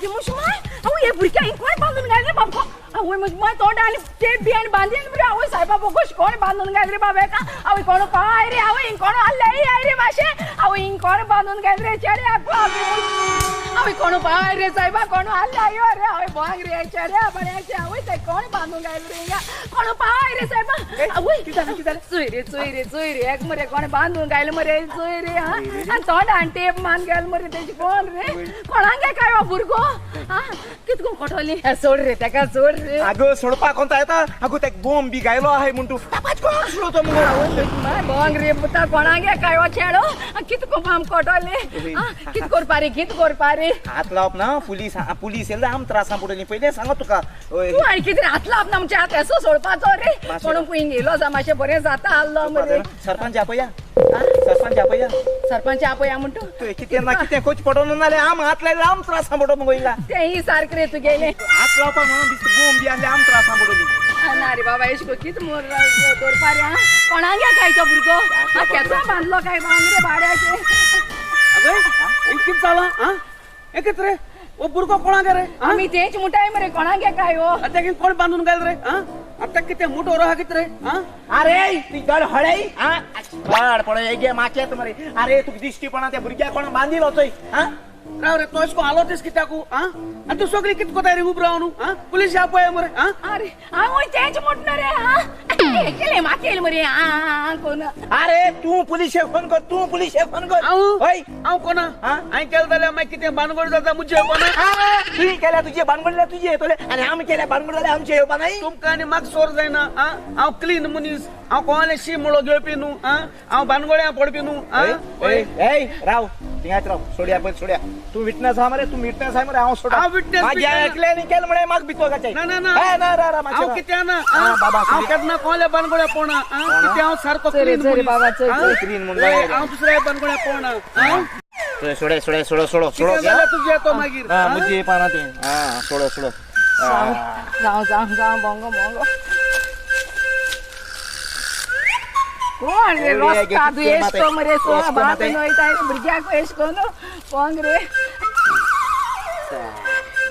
आगे मुशमाय अहो हे भुरग्या हिंग कोण बांदून घाल रे बाबा आवय मुशमाय तोंड आनी टेप बी आनी बांदीन रे आवय सायबा बोगोश कोण बांदून घाल रे बाबा एका आवय कोण पाय रे आवय हिंग कोण आल्ले I रे माशे आवय हिंग कोण बांदून घाल रे चेड्या आवय कोण पाय रे सायबा कोण आल्ले आयो रे आवय बांग रे चेड्या बऱ्याचे आवय ते कोण बांदून घाल रे हिंगा कोण पाय रे सायबा आवय कितें जालें कितें जालें चोय रे चोय रे चोय रे एक मरे कोण बांदून घाल मरे चोय रे हा आनी तोंड आनी टेप मान घाल मरे तेजी कोण रे कोणाक काय हो भुरगो हा कितको कोठोली सोड रे तेका सोड रे अगो सोडपाक कोणता येता अगो तेक बॉम्ब बी गायलो आहे म्हण तूं तापाच कोण सोडतो मुगो माय बोंग रे पुता कोणाक काय हो चेडो कितको बाम कोठोले कित करपा रे कित करपा रे हात लावप ना पुलीस पुलीस येयले आम त्रासां पडली पयलें सांगत तुका तूं आनी कितें हात लावप ना आमच्या हात असो सोडपाचो रे कोण पळय येयलो जा मातशें बरें जाता आहलो मरे सरपंच आपया सरपंच आपया सरपंच आपया म्हण तूं तुवें कितें ना कितें कोच पडोन नाल्यार आम हात लायले आम त्रासां पडो मुगो हिंगा तेंय सारकें रे तुगेलें हात लावपाक म्हणून दिसता बोम बी आहले आम त्रासां पडोली ना रे बाबा एश कित मोर दवरपा रे कोणाक काय तो भुरगो केदो बांदलो काय बांद रे भाड्याचे अगं कितें जालां आं हें कितें रे ओ भुरगो कोणाक रे आमी तेंच म्हणटाय मरे कोणाक काय हो आतां कोण बांदून घाल रे आं आतां कितें मोटोर आहा कितें रे आं अरे ती गड हळई आं पड पळय गे माचेत मरे अरे तुका दिश्टी पडना त्या भुरग्याक कोण बांदिलो चोय आं राव रे तो अशें आलो तेस कित्याकू आं आनी तूं सगळीं कितें कोताय रे उब रावन आं पुलीस आपय मरे आं अरे हांव तेंच म्हणटा रे आं केलें म्हाका येयलें मरे आं कोण अरे तूं पुलिशेक फोन कर तूं पुलिशेक फोन कर हांव हय हांव कोणा हांवें केलें जाल्यार मागीर कितें बानगड जाता मुजे येवपा ना तुवें केल्यार तुजे बानगड जाल्यार तुजे येतले आनी आमी केल्यार बानगड जाल्यार आमचें येवपा नाय तुमकां आनी म्हाका सोर जायना आं हांव क्लीन मनीस हांव कोणाले शी मुळो घेवपी न्हू आं हांव बानगोड्यां पडपी न्हू आं ए राव थिंगाच राव सोडया पळय सोडया तूं विटनस आहा मरे तूं विटनस आहा मरे हांव सोडा हांव विटनस मागीर एकल्यानी केलें म्हळ्यार म्हाका भितो काचे ना ना ना ना रा रा हांव कितें ना बाबा हांव केन्ना कोणाल्या बानगोड्या पडना आं कितें हांव सारको क्लीन मनीस बाबा क्लीन म्हणून हांव दुसऱ्या बानगोड्या पडना आं सोडे सोडे सोडो सोडो सोडो तुजें येतो मागीर आं मुजी येवपा तें आं सोडो सोडो जावं जावं जावं बोंगो बोंगो कोण रे रस्ता तूं एश को मरे सो बांदून वयताय रे भुरग्याक एश कोन कोण रे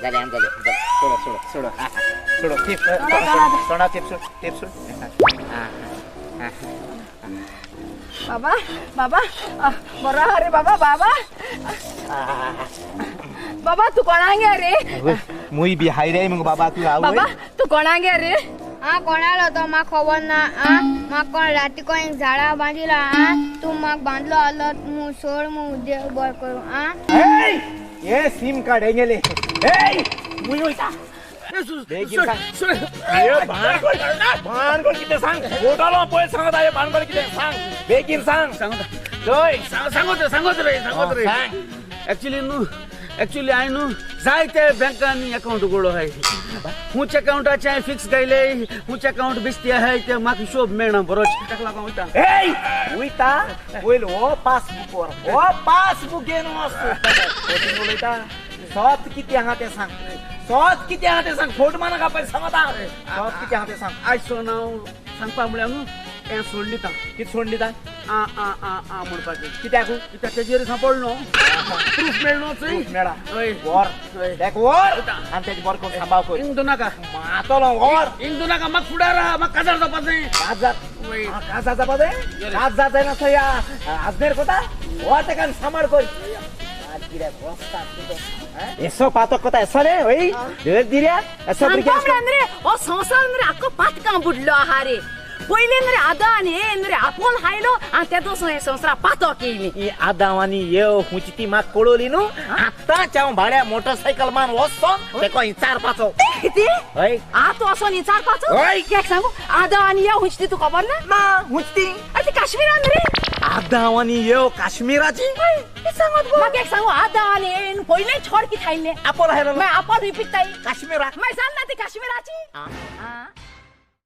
जालें आं जालें सोडो सोडो सोडो सोडो टेप सोडा टेप सोड टेप सोड बाबा बाबा बरो आहा रे बाबा बाबा बाबा तूं कोणागे रे मुय बी हाय रे मुगो बाबा तूं आवय बाबा तूं कोणागे रे आ कोणालो तो म्हाका खबर ना आ म्हाका कोण राती कोण झाडा बांदिला आ तूं म्हाका बांदलो आलो मू सोड मू देव बरें करूं आ हे सिम कार्ड हे गेले ए मुय वयता भानगड कितें सांग वोटालो पळय सांगता हे भानगड कितें सांग बेगीन सांग सांगत सांगत रे सांगत रे एक्चुअली न्हू एक्चुअली हांवें न्हू जायते बँकांनी अकावंट उगडलो आहाय खूंयच्या अकावंटाचे हांवें फिक्स घायले खूंयचे अकावंट बेश्टे आहाय ते म्हाका हिशोब मेळना बरोच ताका लागून वयता वयता पयलो हो पासबूक वर हो पासबूक घेवन वच उलयता सत कितें आहा तें सांग सत कितें आहा तें सांग फोट मारनाका पयलीं सांगता सत कितें आहा तें सांग आयज सोन हांव सांगपा म्हळ्यार न्हू हें सोडली ता कितें सोडली ता आ आ आ आ म्हणपाचें कित्याक कित्याक तेजेर सांपडलो प्रूफ मेळ्ळो चोय मेळा हय वर तेका वर आनी तेजें बरें करून सांबाळ कर हिंग नाका मातलो वर हिंग नाका म्हाका फुडार आहा म्हाका काजार जावपा जाय काजार काजार जावपा जाय काजार जायना थंय आजनेर कोता वर तेका आनी सांबाळ कर एसो पातक कोता एसो रे हय धर दिऱ्या एसो सांगपा रे हो संवसार रे आख्खो पातकां बुडलो आहा रे पयलीं रे आदां आनी हे रे आपोवन हायलो आनी तेदोस हे संवसारा पातक येयली ही आदां आनी येव हुंची ती म्हाका कळोली न्हू आतांच हांव भाड्या मोटरसायकल मान वचोन तेका विचारपाचो कितें हय आतां वचोन विचारपाचो हय कित्याक सांगू आदां आनी येव हुंची ती तुका खबर ना ना हुंची ती आनी ती काश्मीरान रे आदां आनी येव काश्मीराची सांगत म्हाका एक सांगू आदां आनी येवन पयलें छड कितें खायिल्लें आपोल हायलो मागीर आपोल खंय पिकताय काश्मीराक मागीर जाल ना ती काश्मीराची आं